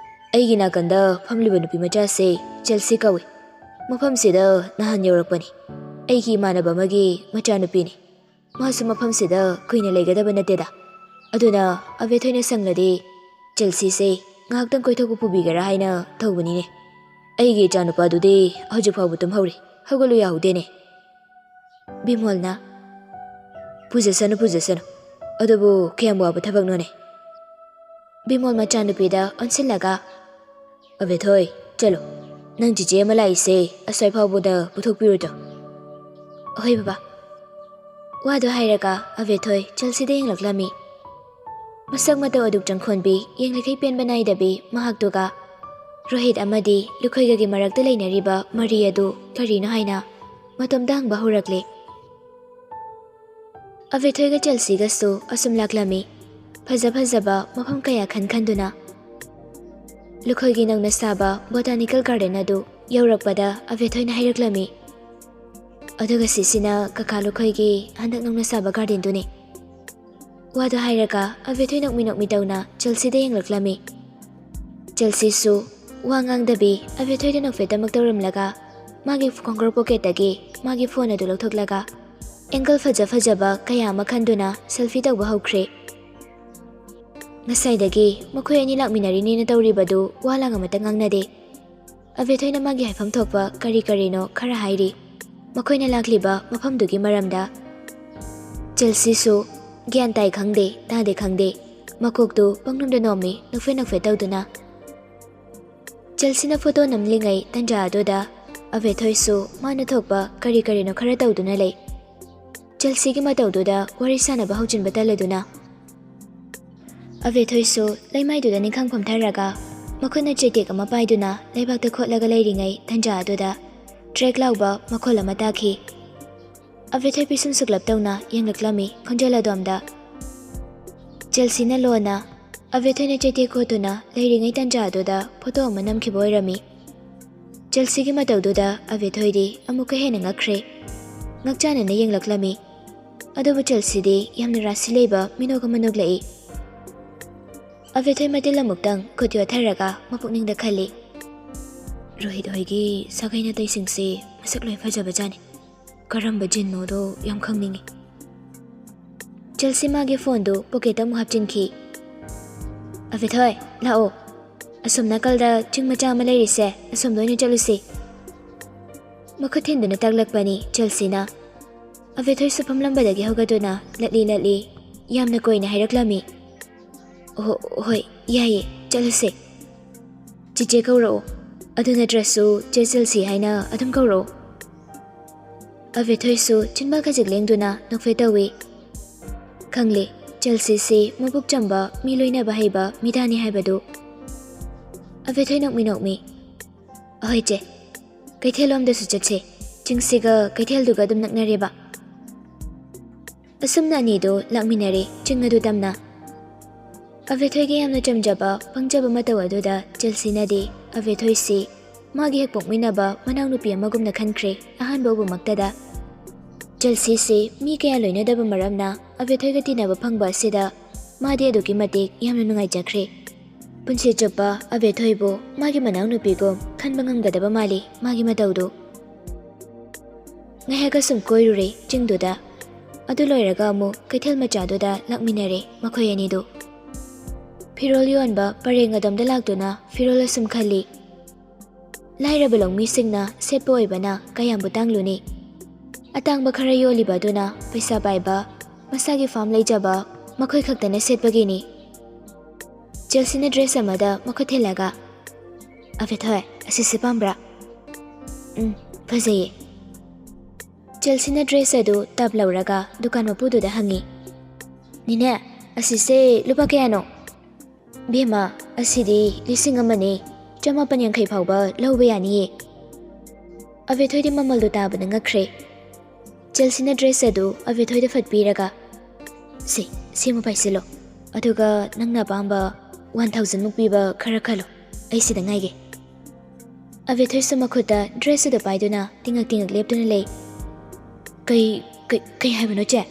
ꯑꯩꯒꯤ ꯅꯥꯀꯟꯗ ꯐꯝꯂꯤꯕ ꯅꯨꯄꯤ ꯃꯆꯥꯁꯦ ꯆꯦꯜꯁꯤ ꯀꯧꯏ꯫ ꯃꯐꯝꯁꯤꯗ ꯅꯍꯥꯟ ꯌꯧꯔꯛꯄꯅꯤ꯫ ꯑꯩꯒꯤ ꯏꯃꯥꯟꯅꯕ ꯑꯃꯒꯤ ꯃꯆꯥꯅꯨꯄꯤꯅꯤ꯫ ꯃꯥꯁꯨ ꯃꯐꯝꯁꯤꯗ ꯀꯨꯏꯅ ꯂꯩꯒꯗꯕ ꯅꯠꯇꯦꯗ꯫ ꯑꯗꯨꯅ ꯑꯕꯦꯊꯣꯏꯅ ꯁꯪꯂꯗꯤ ꯆꯦꯜꯁꯤꯁꯦ ꯉꯥꯏꯍꯥꯛꯇꯪ ꯀꯣꯏꯊꯣꯛꯄ ꯄꯨꯕꯤꯒꯦꯔꯥ ꯍꯥꯏꯅ ꯇꯧꯕꯅꯤꯅꯦ꯫ ꯑꯩꯒꯤ ꯏꯆꯥꯅꯨꯄꯥꯗꯨꯗꯤ ꯍꯧꯖꯤꯛ ꯐꯥꯎꯕ ꯇꯨꯝꯍꯧꯔꯤ, ꯍꯧꯒꯠꯂꯨ ꯌꯥꯍꯧꯗꯦꯅꯦ꯫" ꯕꯤꯃꯣꯜꯅ, "ꯄꯨꯖꯁꯅꯨ, ꯄꯨꯖꯁꯅꯨ꯫ ꯑꯗꯨꯕꯨ ꯀꯌꯥꯝ ꯋꯥꯕ ꯊꯕꯛꯅꯣꯅꯦ꯫" ꯕꯤꯃꯣꯜ ꯃꯆꯥꯅꯨꯄꯤꯗ ꯑꯣꯟꯁꯤꯜꯂꯒ, "ꯑꯕꯦꯊꯣꯏ, ꯆꯠꯂꯣ꯫ ꯅꯪ ꯆꯤꯆꯦ ꯑꯃ ꯂꯥꯛꯏꯁꯦ ꯑꯁ꯭ꯋꯥꯏ ꯐꯥꯎꯕꯗ ꯄꯨꯊꯣꯛꯄꯤꯔꯨꯆꯣ꯫" "ꯍꯣꯏ ꯕꯕꯥ꯫" ꯋꯥꯗꯨ ꯍꯥꯏꯔꯒ ꯑꯕꯦꯊꯣꯏ ꯆꯦꯜꯁꯤꯗ ꯌꯦꯡꯂꯛꯂꯝꯃꯤ꯫ ꯃꯁꯛ ꯃꯇꯧ ꯑꯗꯨꯛ ꯆꯪꯈꯣꯟꯕꯤ, ꯌꯦꯡꯂꯤꯈꯩ ꯄꯦꯟꯕ ꯅꯥꯏꯗꯕꯤ ꯃꯍꯥꯛꯇꯨꯒ ꯔꯣꯍꯤꯠ ꯑꯃꯗꯤ ꯂꯨꯈꯣꯏꯒꯒꯤ ꯃꯔꯛꯇ ꯂꯩꯅꯔꯤꯕ ꯃꯔꯤ ꯑꯗꯨ ꯀꯔꯤꯅꯣ ꯍꯥꯏꯅ ꯃꯇꯣꯝꯇ ꯍꯪꯕ ꯍꯧꯔꯛꯂꯦ꯫ ꯑꯕꯦꯊꯣꯏꯒ ꯆꯦꯜꯁꯤꯒꯁꯨ ꯑꯁꯨꯝ ꯂꯥꯛꯂꯝꯃꯤ, ꯐꯖ ꯐꯖꯕ ꯃꯐꯝ ꯀꯌꯥ ꯈꯟ ꯈꯟꯗꯨꯅ꯫ ꯂꯨꯈꯣꯏꯒꯤ ꯅꯧꯅ ꯁꯥꯕ ꯕꯣꯇꯥꯅꯤꯀꯦꯜ ꯒꯥꯔꯗꯦꯟ ꯑꯗꯨ ꯌꯧꯔꯛꯄꯗ ꯑꯕꯦꯊꯣꯏꯅ ꯍꯥꯏꯔꯛꯂꯝꯃꯤ, "ꯑꯗꯨꯒ ꯁꯤꯁꯤꯅ ꯀꯀꯥ ꯂꯨꯈꯣꯏꯒꯤ ꯍꯟꯗꯛ ꯅꯧꯅ ꯁꯥꯕ ꯒꯥꯔꯗꯦꯟꯗꯨꯅꯤ꯫" ꯋꯥꯗꯨ ꯍꯥꯏꯔꯒ ꯑꯕꯦꯊꯣꯏ ꯅꯣꯛꯃꯤ ꯅꯣꯛꯃꯤ ꯇꯧꯅ ꯆꯦꯜꯁꯤꯗ ꯌꯦꯡꯂꯛꯂꯝꯃꯤ꯫ ꯆꯦꯜꯁꯤꯁꯨ ꯋꯥ ꯉꯥꯡꯗꯕꯤ ꯑꯕꯦꯊꯣꯏꯗ ꯅꯣꯛꯐꯦꯠꯇꯃꯛ ꯇꯧꯔꯝꯂꯒ ꯃꯥꯒꯤ ꯈꯣꯡꯒ꯭ꯔꯧ ꯄꯣꯀꯦꯠꯇꯒꯤ ꯃꯥꯒꯤ ꯐꯣꯟ ꯑꯗꯨ ꯂꯧꯊꯣꯛꯂꯒ ꯑꯦꯡꯒꯜ ꯐꯖ ꯐꯖꯕ ꯀꯌꯥ ꯑꯃ ꯈꯟꯗꯨꯅ ꯁꯦꯜꯐꯤ ꯇꯧꯕ ꯍꯧꯈ꯭ꯔꯦ꯫ ꯉꯁꯥꯏꯗꯒꯤ ꯃꯈꯣꯏ ꯑꯅꯤ ꯂꯥꯛꯃꯤꯟꯅꯔꯤꯅꯦꯅ ꯇꯧꯔꯤꯕꯗꯨ ꯋꯥ ꯂꯥꯡ ꯑꯃꯇ ꯉꯥꯡꯅꯗꯦ꯫ ꯑꯕꯦꯊꯣꯏꯅ ꯃꯥꯒꯤ ꯍꯥꯏꯐꯝ ꯊꯣꯛꯄ ꯀꯔꯤ ꯀꯔꯤꯅꯣ ꯈꯔ ꯍꯥꯏꯔꯤ꯫ ꯃꯈꯣꯏꯅ ꯂꯥꯛꯂꯤꯕ ꯃꯐꯝꯗꯨꯒꯤ ꯃꯔꯝꯗ ꯆꯦꯜꯁꯤꯁꯨ ꯒ꯭ꯌꯥꯟ ꯇꯥꯏ ꯈꯪꯗꯦ, ꯇꯥꯗꯦ ꯈꯪꯗꯦ, ꯃꯀꯣꯛꯇꯨ ꯄꯪꯅꯣꯝꯗ ꯅꯣꯝꯃꯤ, ꯅꯣꯛꯐꯦꯠ ꯅꯣꯛꯐꯦꯠ ꯇꯧꯗꯨꯅ꯫ ꯆꯦꯜꯁꯤꯅ ꯐꯣꯇꯣ ꯅꯝꯂꯤꯉꯩ ꯇꯟꯖꯥ ꯑꯗꯨꯗ ꯑꯕꯦꯊꯣꯏꯁꯨ ꯃꯥꯅ ꯊꯣꯛꯄ ꯀꯔꯤ ꯀꯔꯤꯅꯣ ꯈꯔ ꯇꯧꯗꯨꯅ ꯂꯩ꯫ ꯆꯦꯜꯁꯤꯒꯤ ꯃꯇꯧꯗꯨꯗ ꯋꯥꯔꯤ ꯁꯥꯟꯅꯕ ꯍꯧꯖꯤꯟꯕ ꯇꯜꯂꯗꯨꯅ꯫ ꯑꯕꯦꯊꯣꯏꯁꯨ ꯂꯩꯃꯥꯏꯗꯨꯗ ꯅꯤꯡꯈꯥꯡ ꯐꯝꯊꯔꯒ ꯃꯈꯨꯠꯅ ꯆꯩꯇꯦꯛ ꯑꯃ ꯄꯥꯏꯗꯨꯅ ꯂꯩꯕꯥꯛꯇ ꯈꯣꯠꯂꯒ ꯂꯩꯔꯤꯉꯩ ꯇꯟꯖꯥ ꯑꯗꯨꯗ ꯇ꯭ꯔꯦꯛ ꯂꯥꯎꯕ ꯃꯈꯣꯜ ꯑꯃ ꯇꯥꯈꯤ꯫ ꯑꯕꯦꯊꯣꯏ ꯄꯤꯁꯨꯝ ꯁꯨꯛꯂꯞ ꯇꯧꯅ ꯌꯦꯡꯂꯛꯂꯝꯃꯤ ꯈꯣꯟꯖꯦꯜ ꯑꯗꯣꯝꯗ꯫ ꯆꯦꯜꯁꯤꯅ ꯂꯣꯟꯅ ꯑꯕꯦꯊꯣꯏꯅ ꯆꯩꯇꯦꯛ ꯈꯣꯠꯇꯨꯅ ꯂꯩꯔꯤꯉꯩ ꯇꯟꯖꯥ ꯑꯗꯨꯗ ꯐꯣꯇꯣ ꯑꯃ ꯅꯝꯈꯤꯕ ꯑꯣꯏꯔꯝꯃꯤ꯫ ꯆꯦꯜꯁꯤꯒꯤ ꯃꯇꯧꯗꯨꯗ ꯑꯕꯦꯊꯣꯏꯗꯤ ꯑꯃꯨꯛꯀ ꯍꯦꯟꯅ ꯉꯛꯈ꯭ꯔꯦ꯫ ꯉꯛꯆꯥꯟꯅꯅ ꯌꯦꯡꯂꯛꯂꯝꯃꯤ꯫ ꯑꯗꯨꯕꯨ ꯆꯦꯜꯁꯤꯗꯤ ꯌꯥꯝꯅ ꯔꯥꯁꯤ ꯂꯩꯕ ꯃꯤꯅꯣꯛ ꯑꯃ ꯅꯣꯛꯂꯛꯏ꯫ ꯑꯕꯦꯊꯣꯏ ꯃꯇꯤꯜ ꯑꯃꯨꯛꯇꯪ ꯈꯨꯠ ꯌꯣꯠꯊꯔꯒ ꯃꯄꯨꯛꯅꯤꯡꯗ ꯈꯜꯂꯤ, "ꯔꯣꯍꯤꯠ ꯍꯣꯏꯒꯤ ꯁꯥꯒꯩ ꯅꯥꯇꯩꯁꯤꯡꯁꯤ ꯃꯁꯛ ꯂꯣꯏ ꯐꯖꯕꯖꯥꯠꯅꯤ꯫ ꯀꯔꯝꯕ ꯖꯤꯟꯅꯣꯗꯣ ꯌꯥꯝ ꯈꯪꯅꯤꯡꯉꯤ꯫" ꯆꯦꯜꯁꯤ ꯃꯥꯒꯤ ꯐꯣꯟꯗꯨ ꯄꯣꯀꯦꯠꯇ ꯑꯃꯨꯛ ꯍꯥꯞꯆꯤꯟꯈꯤ꯫ "ꯑꯕꯦꯊꯣꯏ, ꯂꯥꯛꯑꯣ꯫ ꯑꯁꯣꯝ ꯅꯥꯀꯜꯗ ꯆꯤꯡ ꯃꯆꯥ ꯑꯃ ꯂꯩꯔꯤꯁꯦ, ꯑꯁꯣꯝꯗ ꯑꯣꯏꯅ ꯆꯠꯂꯨꯁꯤ꯫" ꯃꯈꯨꯠ ꯊꯤꯟꯗꯨꯅ ꯇꯥꯛꯂꯛꯄꯅꯤ ꯆꯦꯜꯁꯤꯅ꯫ ꯑꯕꯦꯊꯣꯏꯁꯨ ꯐꯝꯂꯝꯕꯗꯒꯤ ꯍꯧꯒꯠꯇꯨꯅ ꯂꯠꯂꯤ ꯂꯠꯂꯤ ꯌꯥꯝꯅ ꯀꯣꯏꯅ ꯍꯥꯏꯔꯛꯂꯝꯃꯤ꯫ "ꯑꯣꯍꯣ, ꯍꯣꯏ, ꯌꯥꯏꯌꯦ, ꯆꯠꯂꯁꯦ꯫ ꯆꯤꯆꯦ ꯀꯧꯔꯛꯑꯣ꯫ ꯑꯗꯨ ꯅꯠꯇ꯭ꯔꯁꯨ ꯆꯦ ꯆꯦꯜꯁꯤ ꯍꯥꯏꯅ ꯑꯗꯨꯝ ꯀꯧꯔꯛꯑꯣ꯫" ꯑꯕꯦꯊꯣꯏꯁꯨ ꯆꯤꯟꯕꯥꯜ ꯈꯖꯤꯛ ꯂꯦꯡꯗꯨꯅ ꯅꯣꯛꯐꯦꯠ ꯇꯧꯏ꯫ ꯈꯪꯂꯦ, ꯆꯦꯜꯁꯤꯁꯤ ꯃꯕꯨꯛ ꯆꯝꯕ, ꯃꯤ ꯂꯣꯏꯅꯕ ꯍꯩꯕ ꯃꯤꯗꯥꯅꯤ ꯍꯥꯏꯕꯗꯨ꯫ ꯑꯕꯦꯊꯣꯏ ꯅꯣꯛꯃꯤ ꯅꯣꯛꯃꯤ, "ꯑꯍꯣꯏ ꯆꯦ, ꯀꯩꯊꯦꯜꯂꯣꯝꯗꯁꯨ ꯆꯠꯁꯦ꯫ ꯆꯤꯡꯁꯤꯒ ꯀꯩꯊꯦꯜꯗꯨꯒ ꯑꯗꯨꯝ ꯅꯛꯅꯔꯦꯕ꯫" ꯑꯁꯨꯝꯅ ꯑꯅꯤꯗꯨ ꯂꯥꯛꯃꯤꯟꯅꯔꯦ ꯆꯤꯡ ꯑꯗꯨ ꯇꯝꯅ꯫ ꯑꯕꯦꯊꯣꯏꯒꯤ ꯌꯥꯝꯅ ꯆꯝꯖꯕ, ꯄꯪꯖꯕ ꯃꯇꯧ ꯑꯗꯨꯗ ꯆꯦꯜꯁꯤꯅꯗꯤ ꯑꯕꯦꯊꯣꯏꯁꯤ ꯃꯥꯒꯤ ꯍꯦꯛ ꯄꯣꯛꯃꯤꯟꯅꯕ ꯃꯅꯥꯎꯅꯨꯄꯤ ꯑꯃꯒꯨꯝꯅ ꯈꯟꯈ꯭ꯔꯦ ꯑꯍꯥꯟꯕ ꯎꯕꯃꯛꯇꯗ꯫ ꯆꯦꯜꯁꯤꯁꯤ ꯃꯤ ꯀꯌꯥ ꯂꯣꯏꯅꯗꯕ ꯃꯔꯝꯅ ꯑꯕꯦꯊꯣꯏꯒ ꯇꯤꯟꯅꯕ ꯐꯪꯕ ꯑꯁꯤꯗ ꯃꯥꯗꯤ ꯑꯗꯨꯛꯀꯤ ꯃꯇꯤꯛ ꯌꯥꯝꯅ ꯅꯨꯡꯉꯥꯏꯖꯈ꯭ꯔꯦ꯫ ꯄꯨꯟꯁꯤ ꯆꯨꯞꯄ ꯑꯕꯦꯊꯣꯏꯕꯨ ꯃꯥꯒꯤ ꯃꯅꯥꯎꯅꯨꯄꯤꯒꯨꯝ ꯈꯟꯕ ꯉꯝꯒꯗꯕ ꯃꯥꯜꯂꯤ ꯃꯥꯒꯤ ꯃꯇꯧꯗꯨ꯫ ꯉꯥꯏꯍꯥꯛ ꯑꯁꯨꯝ ꯀꯣꯏꯔꯨꯔꯦ ꯆꯤꯡꯗꯨꯗ꯫ ꯑꯗꯨ ꯂꯣꯏꯔꯒ ꯑꯃꯨꯛ ꯀꯩꯊꯦꯜ ꯃꯆꯥꯗꯨꯗ ꯂꯥꯛꯃꯤꯟꯅꯔꯦ ꯃꯈꯣꯏ ꯑꯅꯤꯗꯨ꯫ ꯐꯤꯔꯣꯜ ꯌꯣꯟꯕ ꯄꯔꯦꯡ ꯑꯗꯣꯝꯗ ꯂꯥꯛꯇꯨꯅ ꯐꯤꯔꯣꯜ ꯑꯁꯨꯝ ꯈꯜꯂꯤ꯫ ꯂꯥꯏꯔꯕ ꯂꯧꯃꯤꯁꯤꯡꯅ ꯁꯦꯠꯄ ꯑꯣꯏꯕꯅ ꯀꯌꯥꯝꯕꯨ ꯇꯥꯡꯂꯨꯅꯤ? ꯑꯇꯥꯡꯕ ꯈꯔ ꯌꯣꯜꯂꯤꯕ ꯑꯗꯨꯅ ꯄꯩꯁꯥ ꯄꯥꯏꯕ, ꯃꯁꯥꯒꯤ ꯐꯥꯝ ꯂꯩꯖꯕ ꯃꯈꯣꯏ ꯈꯛꯇꯅ ꯁꯦꯠꯄꯒꯤꯅꯤ꯫ ꯆꯦꯜꯁꯤꯅ ꯗ꯭ꯔꯦꯁ ꯑꯃꯗ ꯃꯈꯨꯠ ꯊꯤꯜꯂꯒ, "ꯑꯕꯦꯊꯣꯏ, ꯑꯁꯤꯁꯦ ꯄꯥꯝꯕ꯭ꯔꯥ?" "ꯎꯝ, ꯐꯖꯩꯌꯦ꯫" ꯆꯦꯜꯁꯤꯅ ꯗ꯭ꯔꯦꯁ ꯑꯗꯨ ꯇꯞ ꯂꯧꯔꯒ ꯗꯨꯀꯥꯟ ꯃꯄꯨꯗꯨꯗ ꯍꯪꯉꯤ, "ꯅꯦꯅꯦ, ꯑꯁꯤꯁꯦ ꯂꯨꯄꯥ ꯀꯌꯥꯅꯣ?" "ꯕꯦꯝꯃ, ꯑꯁꯤꯗꯤ ꯂꯤꯁꯤꯡ ꯑꯃꯅꯦ, ꯆꯃꯥꯄꯟ ꯌꯥꯡꯈꯩ ꯐꯥꯎꯕ ꯂꯧꯕ ꯌꯥꯅꯤꯌꯦ꯫" ꯑꯕꯦꯊꯣꯏꯗꯤ ꯃꯃꯜꯗꯨ ꯇꯥꯕꯅ ꯉꯛꯈ꯭ꯔꯦ꯫ ꯆꯦꯜꯁꯤꯅ dress ꯑꯗꯨ ꯑꯕꯦꯊꯣꯏꯗ ꯐꯠ ꯄꯤꯔꯒ, "ꯁꯤ, ꯁꯤꯃ ꯄꯥꯏꯁꯤꯜꯂꯣ, ꯑꯗꯨꯒ ꯅꯪꯅ ꯑꯄꯥꯝꯕ one thousand ꯃꯨꯛ ꯄꯤꯕ ꯈꯔ ꯈꯜꯂꯣ, ꯑꯩ ꯁꯤꯗ ꯉꯥꯏꯒꯦ꯫" ꯑꯕꯦꯊꯣꯏꯁꯨ ꯃꯈꯨꯠꯇ dress ꯑꯗꯨ ꯄꯥꯏꯗꯨꯅ ꯇꯤꯡꯉꯛ ꯇꯤꯡꯉꯛ ꯂꯦꯞꯇꯨꯅ ꯂꯩ꯫ "ꯀꯩ, ꯀꯩ, ꯀꯩ ꯍꯥꯏꯕꯅꯣ ꯆꯦ?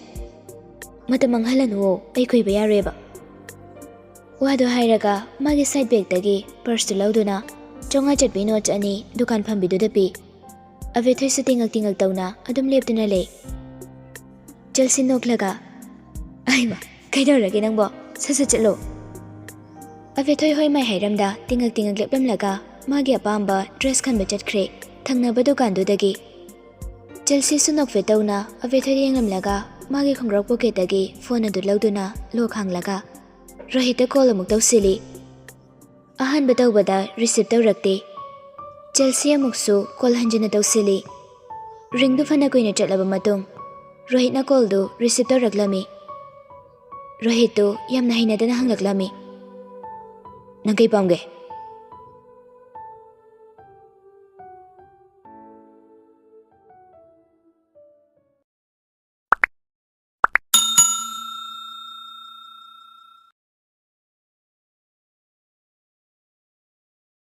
ꯃꯇꯝ ꯃꯥꯡꯍꯜꯂꯅꯨꯋꯣ, ꯑꯩ ꯀꯨꯏꯕ ꯌꯥꯔꯣꯏꯕ꯫" ꯋꯥꯗꯨ ꯍꯥꯏꯔꯒ ꯃꯥꯒꯤ side bagꯇꯒꯤ purseꯇꯨ ꯂꯧꯗꯨꯅ ꯆꯥꯝꯃꯉꯥ ꯆꯠꯄꯤ note ꯑꯅꯤ ꯗꯨꯀꯥꯟ ꯐꯝꯕꯤꯗꯨꯗ ꯄꯤ꯫ ꯑꯕꯦꯊꯣꯏꯁꯨ ꯇꯤꯡꯉꯛ ꯇꯤꯡꯉꯛ ꯇꯧꯅ ꯑꯗꯨꯝ ꯂꯦꯞꯇꯨꯅ ꯂꯩ꯫ ꯆꯦꯜꯁꯤ ꯅꯣꯛꯂꯒ, "ꯑꯩꯃ, ꯀꯩꯗꯧꯔꯒꯦ ꯅꯪꯕꯣ? ꯁꯠ ꯁꯠ ꯆꯠꯂꯣ꯫" ꯑꯕꯦꯊꯣꯏ ꯍꯣꯏ ꯃꯥꯏ ꯍꯥꯏꯔꯝꯗ ꯇꯤꯡꯉꯛ ꯇꯤꯡꯉꯛ ꯂꯦꯞꯂꯝꯂꯒ ꯃꯥꯒꯤ ꯑꯄꯥꯝꯕ dress ꯈꯟꯕ ꯆꯠꯈ꯭ꯔꯦ ꯊꯪꯅꯕ ꯗꯨꯀꯥꯟꯗꯨꯗꯒꯤ꯫ ꯆꯦꯜꯁꯤꯁꯨ ꯅꯣꯛꯐꯦꯠ ꯇꯧꯅ ꯑꯕꯦꯊꯣꯏꯗ ꯌꯦꯡꯂꯝꯂꯒ ꯃꯥꯒꯤ ꯈꯣꯡꯒ꯭ꯔꯥꯎ pocketꯇꯒꯤ phone ꯑꯗꯨ ꯂꯧꯗꯨꯅ lock ꯍꯥꯡꯂꯒ ꯔꯣꯍꯤꯠꯇ call ꯑꯃꯨꯛ ꯇꯧꯁꯤꯜꯂꯤ꯫ ꯑꯍꯥꯟꯕ ꯇꯧꯕꯗ receive ꯇꯧꯔꯛꯇꯦ꯫ ꯆꯦꯜꯁꯤ ꯑꯃꯨꯛꯁꯨ call ꯍꯟꯖꯤꯟꯅ ꯇꯧꯁꯤꯜꯂꯤ꯫ Ringꯗꯨ ꯐꯅ ꯀꯨꯏꯅ ꯆꯠꯂꯕ ꯃꯇꯨꯡ ꯔꯣꯍꯤꯠꯅ callꯗꯨ receive ꯇꯧꯔꯛꯂꯝꯃꯤ꯫ ꯔꯣꯍꯤꯠꯇꯨ ꯌꯥꯝꯅ ꯍꯩꯅꯗꯅ ꯍꯪꯂꯛꯂꯝꯃꯤ, "ꯅꯪ ꯀꯩ ꯄꯥꯝꯒꯦ?"